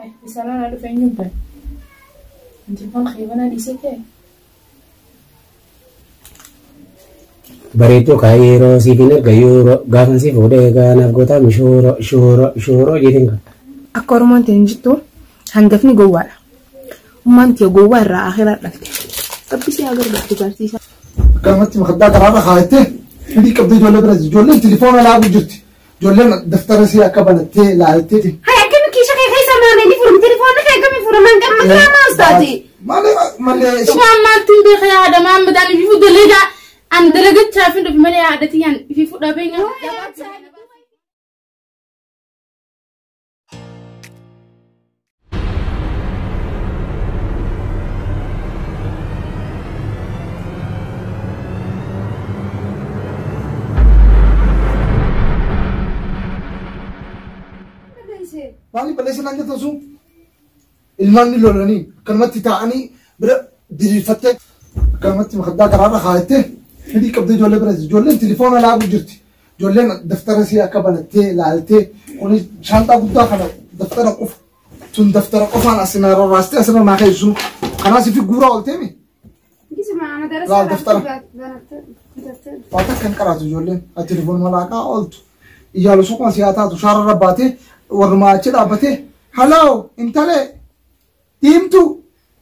Risaalaan dhufe eenyuun bane? Telefoon kiyya dhiisee ka'e. Bareedduu kaayiroo siif hin erga yuuroo gaafan si fuudhee gaanaaf gootaa mishuuroo shuuroo shuuroo jedhin kan. Akka Oromoon ta'in jirtu hangafni gowwaadha. Ummaan tiyya gowwaa irraa akhiraa dhalte. Rabbi si haa gargaartu jaarsiisa. Akkanumatti makaddaa karaarra kaayattee hidhii qabdee ijoollee bira ijoolleen telefoona laabu jirti. Ijoolleen daftara isii akka banattee laaltee. Hay akkami kiisha kee keessa maamee ni furum telefoonni kee akkamii furaman kan makiraa maas taate. Malee malee. Waan maaltiin beekaa yaada maammadaan ifi dalagaa an dalagachaa fi dhufi malee yaadatii an ifi fudhaa beekaa. Maaliif balleessan hanga tasu ilmaan ni lolanii akkanumatti taa'anii bira diriirfattee akkanumatti makaddaa karaarra kaayattee hidhii qabdee ijoollee bira ijoolleen telefoona laabu jirti. Ijoolleen daftara isii akka banattee laaltee kunis shaanxaa guddaa kana daftara qofa tun daftara qofaan asina rarraastee asirra naa keessu kanaas ifi guuraa oolteemi. Laal daftara. Waa takka hin qaraatu ijoolleen ati telefoon malaaqaa ooltu. Iyyaalu suquma siyaa taatu shaararra baatee warrumaa achi dhaabbatee haloo intalee diimtuu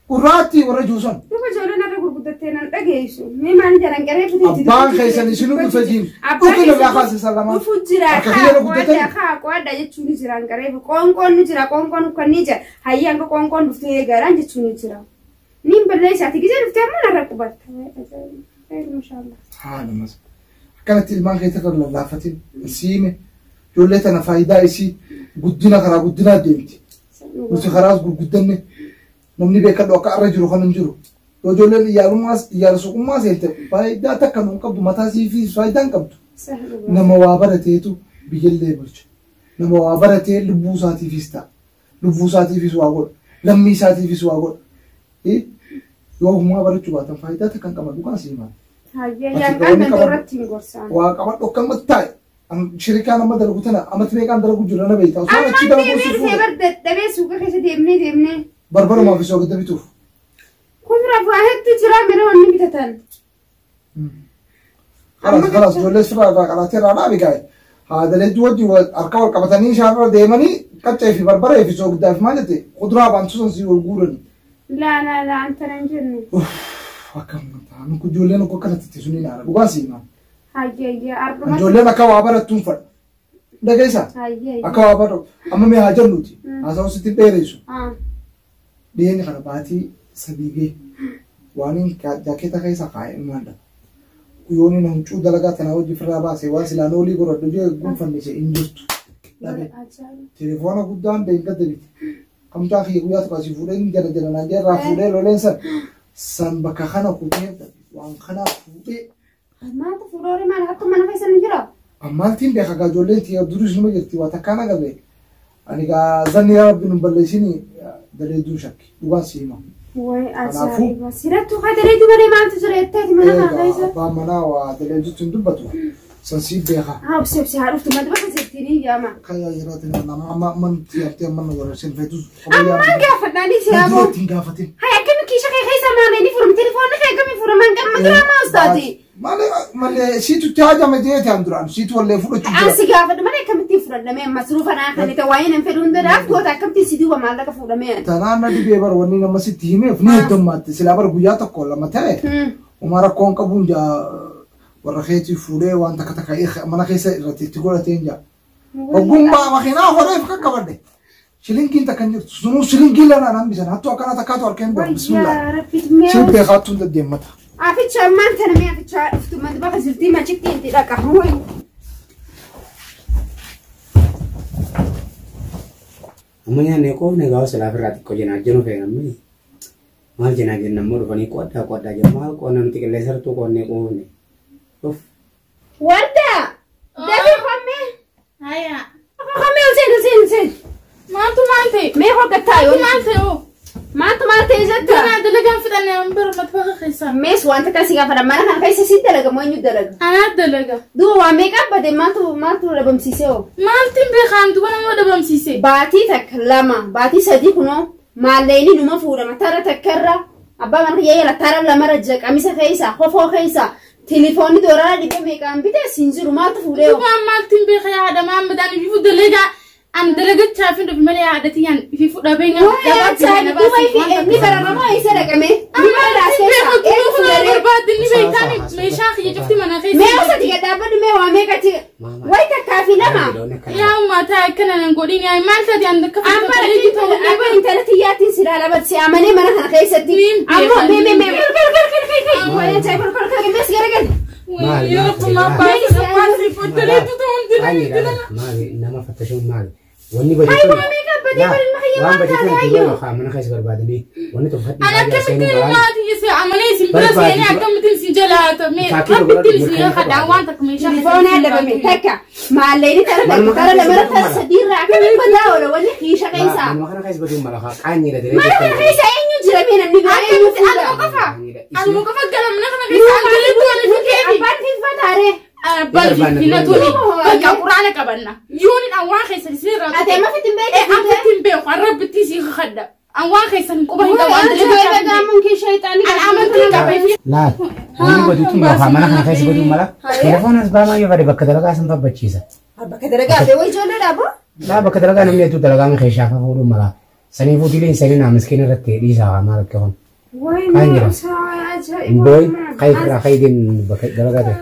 gurraattii warra juusan. Duuba ijoolleen irra gurguddattee nan dhageessu. Mee maal jedhan qaree fiteetti. Abbaan keessan isinuu dhufe jiin. Dhufi irraa kaasisan lamaan. Dhufu jira Akka kiyya guddatanii. kaa qo'adha jechuun ni jira qaree qoonqoon ni jira qoonqoon kan ni jira hayyaan hanga qoonqoon dhuftee eegalaan jechuun ni jira. Niin balleessaati gisee dhuftee ammoo narra qubatta. Mashallah. Haala mas. Akkanatti ilmaan keessa irra lallaafatin siime ijoollee tana faayidaa isii guddina karaa guddinaa deemti. Nuti karaas gurguddanne namni beekadhu akka arra jiru kan hin jiru. Yoo ijoolleen iyyaalummaas iyyaala suqummaa seente faayidaa takka nu hin qabdu mataa siifii faayidaa hin qabdu. Nama waa barateetu biyyallee bulcha. Nama waa baratee lubbuu isaatiifis ta'a. Lubbuu isaatiifis waa godha. Lammii isaatiifis waa godha. Yoo humaa barachuu baatan faayidaa takka hin qaban dhugaan sii maal. Hayyaan kan irratti hin gorsaan. Waa qabadhu akkanumatti taa'e. Shirikaan amma dalagu tana amatti meeqaan dalagu jira na beekta. Osoo achi Ammaan dalaguu deemnee si dhufee fuudhe. bar dadhabee suuqa keessa deemnee deemnee. Barbarumaaf isoo gidda bituuf. Kuduraa fi waa hedduu jira mira wanni bitatan. Kalaas kalaas ijoollee sirraa irraa qaraatee irraa dhaabi gaa'e. Haadaleetti wajji harka wal qabatanii shaarra deemanii qaccee fi barbaree fi soogiddaa fi maal jette kuduraa baantu san si wal guurani. Laa laa laa anta nan jenne. Akkam ta'an kun ijoolleen akka akkanatti itti suniin haala dhugaa sii himaa. Hayyayya arduma. Ijoolleen akka waa barattuun fadha. Dhageessaa? Hayyayya. Akka waa baratu amma mee haa jennuuti. Haasawaa sitti dheeressu. Ah. Dhiyeenya kana baatii sadii ga'e waan inni jaakeeta keessa kaa'e maal dha. Yoon inni huccuu dalagaa tanaa hojii ofirraa baase waan silaan olii godhadhu jee gonfannise hin jirtu. Dhabe. Telefoona guddaan deeggadda bite. Kamtaa kiyya guyyaa tokko asii fuudhee inni jala jala naan irraa fuudhee loleen san san bakka kana kutee waan kana fuudhee. Maaltu fuudhee maal hattu mana keessa ni jira? Ammaaltiin beeka gaa ijoolleen tiyya duris numa jirti waa takkaan agarre. Ani gaa zanni yaa rabbi nun balleessini daleedduu shakki dhugaan si hima. Way ajaa'iba. Sirattuu haa daleedduu malee maaltu jira jetteeti mana kana keessa? Abbaan manaa waa daleedduutti hin dubbatu. San sii beeka. Haa obsi obsi haa dhuftu mati bakka jirti ni yaama. Kan yaa yeroo ta'e nama amma amma nuti yaabtee amma nu warra feetus. Ammaan gaafadhaanii si yaaboo. Duratti hin gaafatin. Hay akkami kiisha kee keessa maamee ni furum telefoonni kee akkamii furaman kan makiraa maas taate? Malee malee siitu itti haajame jeete an duraan siitu wallee fudhachuu An jira. si gaafadhu malee akkamittiin fudhadhamee masruufa naa kan ta'e waa'ee nan fedhu hundaadhaaf goota akkamittiin si duuba maallaqa fuudhamee ani. Tanaan na dhibee bar wanni nama sitti himeef ni heddummaatti silaa bar guyyaa tokko lama ta'e homaa rakkoon qabuun jaa warra keetii fuudhee waan takka takka mana keessa irratti itti godhateen jaa. Ogummaa makiinaa horeef qaqqabadhe. Shilingiin takka hin jirtu sunuu shilingii lanaan hambisan hattuu akkana takkaatu harkeen bira bismillah. Wayyaa rabbi mee Siin beekaattuun deddeemmata. aficha ammaan tana mee aficha dhuftu mati bakka jirtii machitti itti dhaqa. Way. Amma nyaannee qoofne gaafa silaa ofirraa xiqqoo jenaa jennu fe'amni. Maal jenaa jenna immoo dhufanii qo'adhaa qo'adhaa jenna maal qo'annaa nuti qilleensartuu qo'annee qoofne. Uff. Warda! Dafii hommee! Haya. Hommee Hussein Hussein Hussein! Maaltu maal ta'e? Mee hoggattaa yoo Maal ta'e hoo? Maaltu maal ta'e jetta? Ganaa dalagaan fixannee an bara matbaxa keessaa. Mees wanta kan si gaafadha. Mana kana keessa si dalaga moo eenyu dalaga? Anaa dalaga. Duuba waa meeqa bade maaltu maaltu dhabamsiisee hoo? Maaltiin beekaan duuba nama dhabamsiise? Baatii takka lama baatii sadii kunoo maalleeni numa fuudhama tara takkarra abbaa mana kiyya yala tara lamarra jira qamisa keessa kofoo keessa tilifoonni doorara dhibba meeqaan bite siin jiru maaltu fuudhee hoo? Duuba maaltiin beekaa haadha maammadaan ififu dalagaa an dalagachaa fi dhufi malee haadha tiyyaan ififu dhabeenya. Duuba ifi ni bararamoo eessa dhaqame? Ni bararaas keessa eenyu fuudhee? Barbaadde ni beektaan meeshaa kiyya cufti mana keessa. Mee osoo ati dhaabbadhu mee waa meeqati? Wayi takkaa fi lama. Yaa ummata akkana nan godhin yaa maal taate an akka Amma intala tiyyaatiin si ilaala si amanee mana kana keessatti. Ammoo mee mee mee kal kal kal kal kal wayi ajaa'iba kal kal kal mees garagal. Maali nama fattashuun maali? Wanni bade Hayi waa meeqa badee bari ilma kiyya waan waan bade taate tun hayyoo. duuba mana keessa barbaadamee wanni tokko Ana akkamittiin maatii si amanee isin bira seenee akkamittiin isin jalaatame rabbittiin isin kadhaan waan takka meeshaa Telefoonaa dhabame takka maalleeni tara takka tara lamara tara sadiirraa akkamiin badaa oola wanni kiisha keessa. Manuma kana keessa baduun mala qaanyiidha diree. Mana kana keessa eenyu jira mee namni biraa eenyu fuudha? Anuma qofa anuma qofa gara mana kana keessa an dalagu ani fikeefi. Abbaan fiffataaree. Abbaan fiffina tuni bakka quraana qabanna yooniin an waan keessa isin irraa Ati amma fitti hin beektu. An fitti hin beeku an rabbittii si kadha an waan keessa hin quba hin qabu an dalagu Gaamuun kee shayxaanii. an amantii qaba. Laal wanni badu tun yookaan mana kana keessa baduun mala telefoon as baamaa yoo bade bakka dalagaa san babbachiisa. Bakka dalagaa fi wayi ijoollee dhaaboo. Laa bakka dalagaa namni hedduu dalagaa mi keessaa fa fuudhuun mala saniifuu dileen sanii naa miskiina irratti dhiisaa maal akka kun. Wayi Kaan jira. ajaa'iba. Booy kayi irraa kayi deem bakka dalagaa ta'e.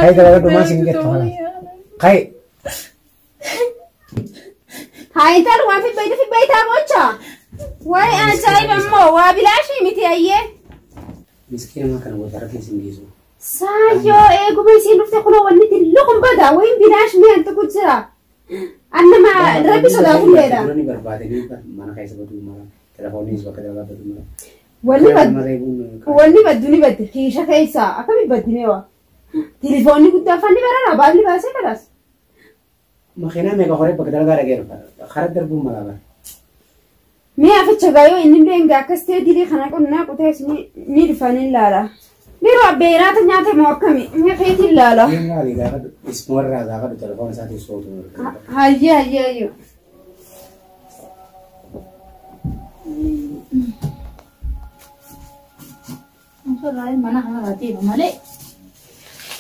Kayi dalagaa dhumaa siin jettu kana. Kayi Haa intal waan fibbayte fibbaytaa bocha. Wayi ajaa'iba immoo waa bilaashii miti ayyee. Miskiina maa kana goota irratti sin geessu. Saayyoo eeguma isiin dhufte kunoo wanni dillu kun bada wayin bilaash mi'aan tokko jira. Annama rabbi sodaatulleedha. Dura ni barbaadanii mana keessa baduu mala telefoonis bakka dalagaa baduu mala. Wanni baddu wanni baddu ni baddi kiisha keessa akkami baddi meewa. Tilifoonni guddaa fanni barara baalli baasee kadhaas. Makiinaa meeqa horee bakka dalagaa dhagee dhufa karaa darbuun mala bara. Mee aficha gaayoo inni illee akkas ta'e dilii kana qonnaa qotee ni dhufanii ilaala. Miroo abbeeraata nyaata moo akkami? Mee keetiin ilaala. Deem laali gaafa ismoorraa gaafa telefoon isaatiin sootu. Hayyee hayyee hayyee. Mana kana deema malee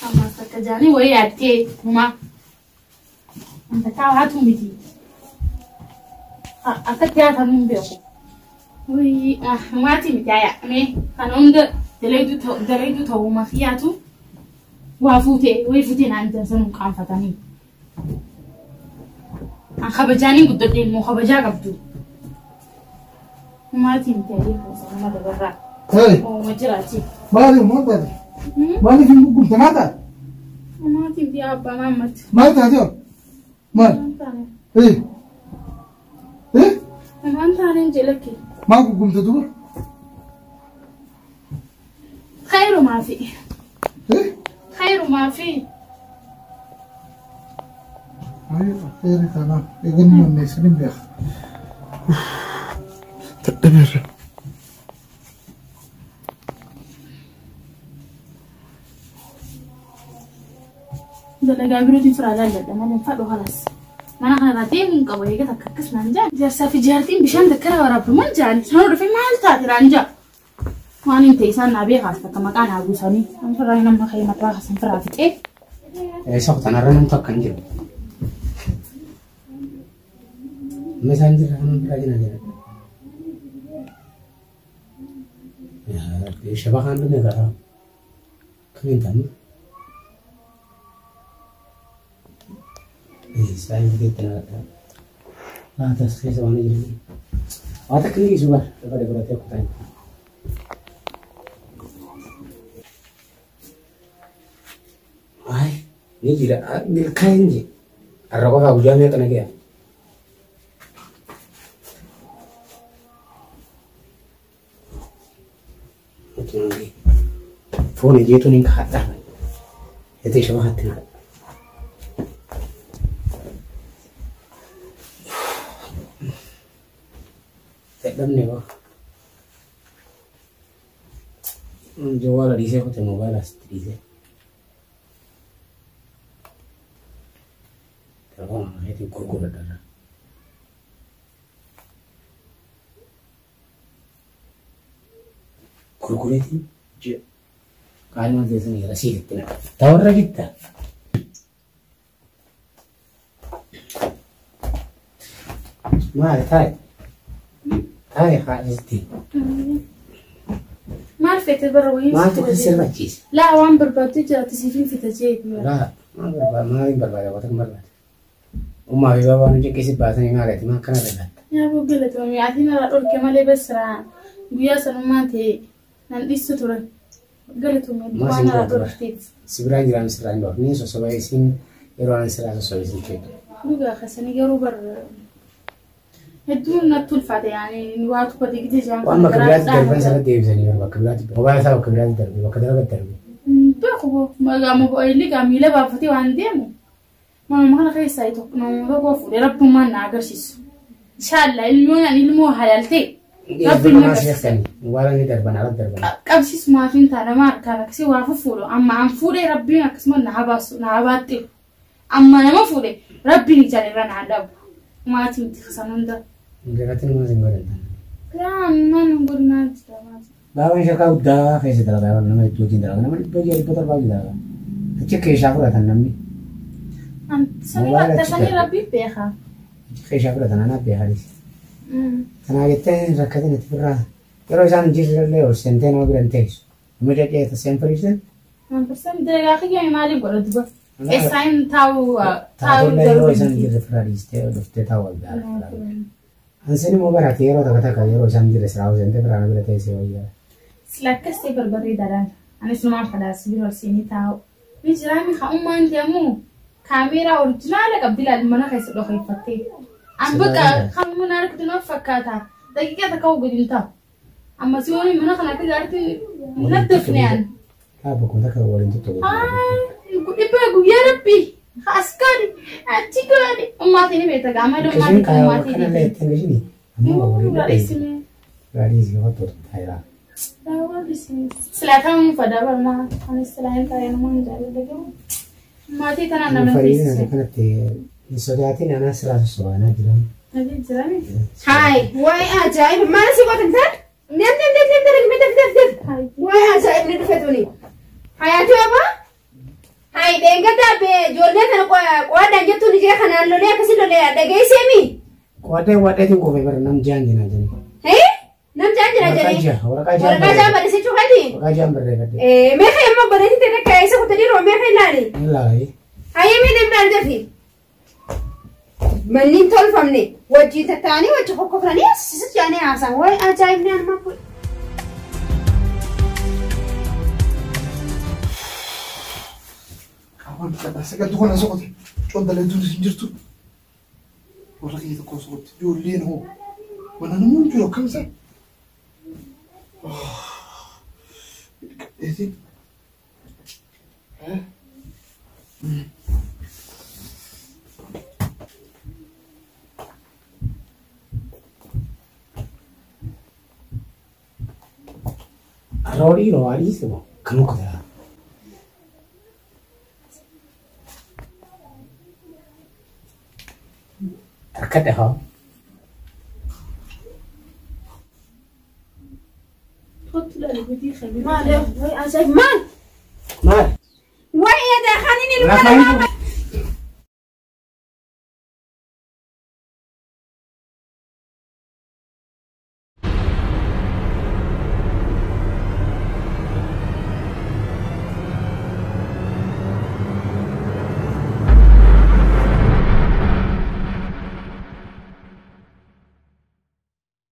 ammas akka jaanii wayii yaaddee tumaa wanta kaawwaatu miti akkatti haatan hin beeku. Maatii miti aayaa mee kana hunda dalayduu ta'uu makiyaatu waa fuutee wayii fuutee naan dansanuu qaanfatanii. An kabajaaniin guddadhee immoo kabajaa qabdu. Maatii miti ayyee kuusa nama dabarraa. Hey, Ooma jiraati. maali maal taate? Maaliif hin gurgurte maal taate? Maatii miti abbaa maammatti. Maal taate hoo? Maal? Eh? Eh? Waan taaneen jelakki. Maal gurgurte duuba? Khayrumaa fi. Eh? Khayrumaa fi. Ay, khayri kanaaf eeganii manneessan hin beeka. Dadhabeerra. Dalagaa birootiin firaa jaalladha malee fadhu halas. Mana kanarraa deemuun qaba eegata akka akkas naan jaan. Jaarsaa fi jaartiin bishaan takkara waraabbaman jaan. Isaan dhufee maal taate naan jaa. Waan hin ta'e isaan naa beekaas takka maqaa naa buusanii. An firaa nama ka'ee mataa kasan firaa fixee. Eessa kutanarra namtu akka hin jiru. Amma isaan jirra nama biraa jira jira. Shabakaan dhume gara. Kamiin ta'an? Isaan fiteetti na gadhaa. Laata as keessa waan jiran. Waa takka ni dhiisu bara. Dafa dabalatee kutaan. Ay, ni jira. Milkaa'in jee. Har'a qofaa guyyaa meeqa na ga'a? Foon ijeetuun hin kaa'adhaa. Ittiin shabakaatti na gadhaa. Dadhabne ba? Jawaala dhiisee kute moobaayila asitti dhiisee. Telefoona keetiin gurguradha. Gurgureetiin ji'a. Qaalimaan teessanii rasiititti naqa. Tawarra gitta. Maali taa'i? Taa'i haadhisti. Maal feete bara wayii? Maaltu kan sirrachiise? Laa waan barbaadde jiraate siifin fita jee. Laa maal barbaada maaliin barbaada wata kan barbaada. Ummaa fi baabaan hojii keessi baasanii maal ati maal kana irratti? Yaa boggalatoomii ati narraa dhorke malee basiraa guyyaa sanummaa ta'e nan dhiistu turan. Galatoomii Maal waan siin narraa godhu bara? dhorkiteef. Si biraan jiraan sirraa hin dhorkne sossobaa isiin yeroo an sirraa sossobee isin keetu. Dhugaa kasanii garuu bar hedduun natti ulfaate yaani waa tokko digdee jaan Waan bakka biraatti darban sana deebisanii bara bakka biraatti moobaayila isaa bakka biraatti darbe bakka darba darbe. Beeku moobaayilli gaa miila baafatee waan deemu nama kana keessaa tokko nama tokko fuudhee rabbummaan na agarsiisu. Inshaalla ilmoon ani ilmoo halal ta'e rabbiin na Maa agarsiisa. seeqsanii moobaayila ni darban ala darban. Qabsiisumaaf hin taane nama harkaan akkasii waa fufuudhu amma an fuudhee rabbiin akkasuma na habaasu na habaatti amma nama fuudhe rabbiin ijaan irra na dhabu maatii miti kasan hunda. Gatiin maal siin godhan? Yaa mana godinaa jira maatii. Baabaan shakaa guddaa keessa dalagaa nama hedduu wajjin dalagaa nama dhibba ja'a dhibba torbaa wajjin dalagaa. Achi keessaa fudhatan namni. Moobaayila achi Tasanii darbe. rabbiin beekaa. Achi keessaa fudhatan anaaf beekanis. Kanaa jettee rakkatin itti firraa yeroo isaan hin jirre illee ol seentee nama bira hin teessu. Nama caccee seen firiifte. Manfarsan dalagaa kiyya maaliif godha duba? Eessaan taa'u taa'u Taatollee yeroo isaan hin jirre firraa dhiistee dhuftee taa'u wal gaara. Ansin immoo barate yeroo takka takka yeroo isaan hin jirre siraa ol seentee firraa bira teessee wayyaa. Sila akkas ta'e barbareedaadhaan. Anis numaan fadaas bira ol seenee taa'u. Ni jiraami ka'ummaan deemu kaameeraa orijinaala qabdi ilaali mana keessa dhokeeffattee. An bakka kan mana harkatti nama fakkaata. Daqiiqaa takka gadi hin taa'u. Amma si waan mana kana akka gaariitti hin naddafne ani. Dhaabba kun takka waliin tuttuqu. Dhibba guyyaa rabbi. As gaadhi achi gaadhi. Ummaatiin ni beekta gaama Kashin ummaatiin kaayaa ummaatiin. kanallee ittiin gashini. Amma waliin dhadheessi. Raadiyoo si hottootu taayiraa. Silaa kan fada barmaa anis silaa hin taa'e namoonni jaalladha garuu maatii tanaan nama Fariin teessise. kanatti hin sodaatin anaa siraa sossobaanaa jiran. Nagee jirani. Haay, waa'ee ajaa'iba maal si gootan taan? Dem dem dem dem dem dem dem dem. Waa'ee ajaa'ibni dhufe tuni. Hayaati baba? Haay, dheengaddaa bee ijoollee kana qo'adhaan jettuun ijee kanaan lolee akkasii lolee dhageessee Qo'adhee waadheetiin qophee bara nam jaan jinaa jani. Hee? Nam jaan jira Waraqaa jedhee. jaha waraqaa jaha Waraqaa jaan barreessachuu kati? waraqaa jahan barreeffadhe. Meeqa immoo barreessite takka eessa kutanii roo meeqa ilaali? Ni laalai. Hayyee mee deemnaan dafi. Manni hin tolfamne wajjin tattaanii wajji kokkofranii asisitti jaanii haasa'an. Waa'ee ajaa'ibni anuma kun. Qaawwan biqilaa sagaltu kana soqote. Coon daleetuun isin jirtu. Warra kiyya tokko soqote. Ijoolleen hoo. Mana namoonni jiru akkam isaan? Dhiqadheetiin. Roodhii roo adiis moo kan kutaa. Rakkadhe haa. Kottu laali gudii qabi. Maal waa'ee ajaa'ib maal? Maal? Waa'ee aadaa kan inni Lafa nama hin